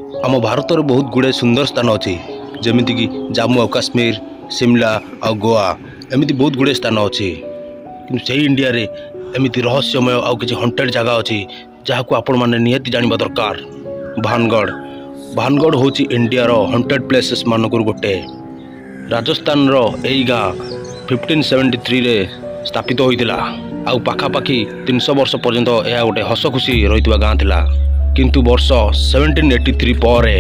ଆମ ଭାରତରେ ବହୁତ ଗୁଡ଼ାଏ ସୁନ୍ଦର ସ୍ଥାନ ଅଛି, ଯେମିତିକି ଜାମ୍ମୁ ଆଉ କାଶ୍ମୀର, ସିମଲା ଆଉ ଗୋଆ। ଏମିତି ବହୁତ ଗୁଡ଼ିଏ ସ୍ଥାନ ଅଛି। କିନ୍ତୁ ସେଇ ଇଣ୍ଡିଆରେ ଏମିତି ରହସ୍ୟମୟ ଆଉ କିଛି ହଣ୍ଟେଡ଼ ଜାଗା ଅଛି, ଯାହାକୁ ଆପଣମାନେ ନିହାତି ଜାଣିବା ଦରକାର। ଭାନଗଡ଼। ଭାନଗଡ଼ ହେଉଛି ଇଣ୍ଡିଆର ହଣ୍ଟେଡ଼ ପ୍ଲେସେସ୍ ମାନଙ୍କରୁ ଗୋଟେ। ରାଜସ୍ଥାନର ଏଇ ଗାଁ 1573ରେ ସ୍ଥାପିତ ହୋଇଥିଲା ଆଉ ପାଖାପାଖି 300 ବର୍ଷ ପର୍ଯ୍ୟନ୍ତ ଏହା ଗୋଟେ ହସ ଖୁସି ରହିଥିବା ଗାଁ ଥିଲା। କିନ୍ତୁ ବର୍ଷ 1783 ପରେ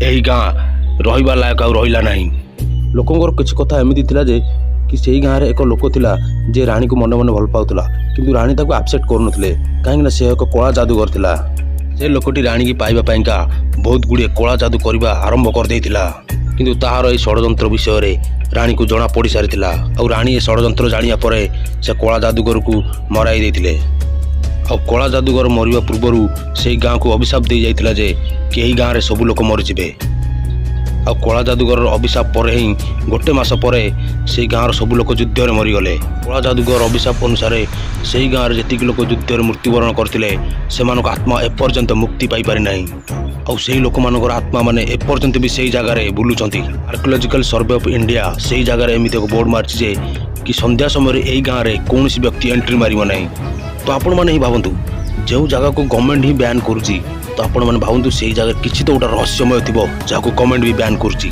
ଏହି ଗାଁ ରହିବା ଲାୟକ ଆଉ ରହିଲା ନାହିଁ। ଲୋକଙ୍କର କିଛି କଥା ଏମିତି ଥିଲା ଯେ କି ସେଇ ଗାଁରେ ଏକ ଲୋକ ଥିଲା, ଯେ ରାଣୀକୁ ମନେ ମନେ ଭଲ ପାଉଥିଲା। କିନ୍ତୁ ରାଣୀ ତାକୁ ଆକ୍ସେପ୍ଟ କରୁନଥିଲେ, କାହିଁକିନା ସେ ଏକ କଳା ଯାଦୁଗର ଥିଲା। ସେ ଲୋକଟି ରାଣୀକି ପାଇବା ପାଇଁକା ବହୁତ ଗୁଡ଼ିଏ କଳା ଯାଦୁ କରିବା ଆରମ୍ଭ କରିଦେଇଥିଲା। କିନ୍ତୁ ତାହାର ଏହି ଷଡ଼ଯନ୍ତ୍ର ବିଷୟରେ ରାଣୀକୁ ଜଣା ପଡ଼ି ସାରିଥିଲା ଆଉ ରାଣୀ ଏ ଷଡ଼ଯନ୍ତ୍ର ଜାଣିବା ପରେ ସେ କଳା ଯାଦୁଗରକୁ ମରାଇ ଦେଇଥିଲେ। ଆଉ କଳା ଯାଦୁଗର ମରିବା ପୂର୍ବରୁ ସେଇ ଗାଁକୁ ଅଭିଶାପ ଦେଇ ଯାଇଥିଲା ଯେ କି ଏହି ଗାଁରେ ସବୁ ଲୋକ ମରିଯିବେ। ଆଉ କଳା ଯାଦୁଗରର ଅଭିଶାପ ପରେ ହିଁ ଗୋଟେ ମାସ ପରେ ସେଇ ଗାଁର ସବୁ ଲୋକ ଯୁଦ୍ଧରେ ମରିଗଲେ। କଳା ଯାଦୁଗର ଅଭିଶାପ ଅନୁସାରେ ସେଇ ଗାଁରେ ଯେତିକି ଲୋକ ଯୁଦ୍ଧରେ ମୃତ୍ୟୁବରଣ କରିଥିଲେ, ସେମାନଙ୍କ ଆତ୍ମା ଏପର୍ଯ୍ୟନ୍ତ ମୁକ୍ତି ପାଇପାରି ନାହିଁ। ଆଉ ସେଇ ଲୋକମାନଙ୍କର ଆତ୍ମା ମାନେ ଏପର୍ଯ୍ୟନ୍ତ ବି ସେଇ ଜାଗାରେ ବୁଲୁଛନ୍ତି। ଆର୍କିଓଲୋଜିକାଲ ସର୍ଭେ ଅଫ୍ ଇଣ୍ଡିଆ ସେଇ ଜାଗାରେ ଏମିତି ଏକ ବୋର୍ଡ ମାରିଛି ଯେ କି ସନ୍ଧ୍ୟା ସମୟରେ ଏଇ ଗାଁରେ କୌଣସି ବ୍ୟକ୍ତି ଏଣ୍ଟ୍ରି ମାରିବ ନାହିଁ। ତ ଆପଣମାନେ ହିଁ ଭାବନ୍ତୁ, ଯେଉଁ ଜାଗାକୁ ଗଭର୍ଣ୍ଣମେଣ୍ଟ ହିଁ ବ୍ୟାନ୍ କରୁଛି, ତ ଆପଣମାନେ ଭାବନ୍ତୁ, ସେଇ ଜାଗାରେ କିଛି ତ ଗୋଟେ ରହସ୍ୟମୟ ଥିବ, ଯାହାକୁ ଗଭର୍ଣ୍ଣମେଣ୍ଟ ବି ବ୍ୟାନ୍ କରୁଛି।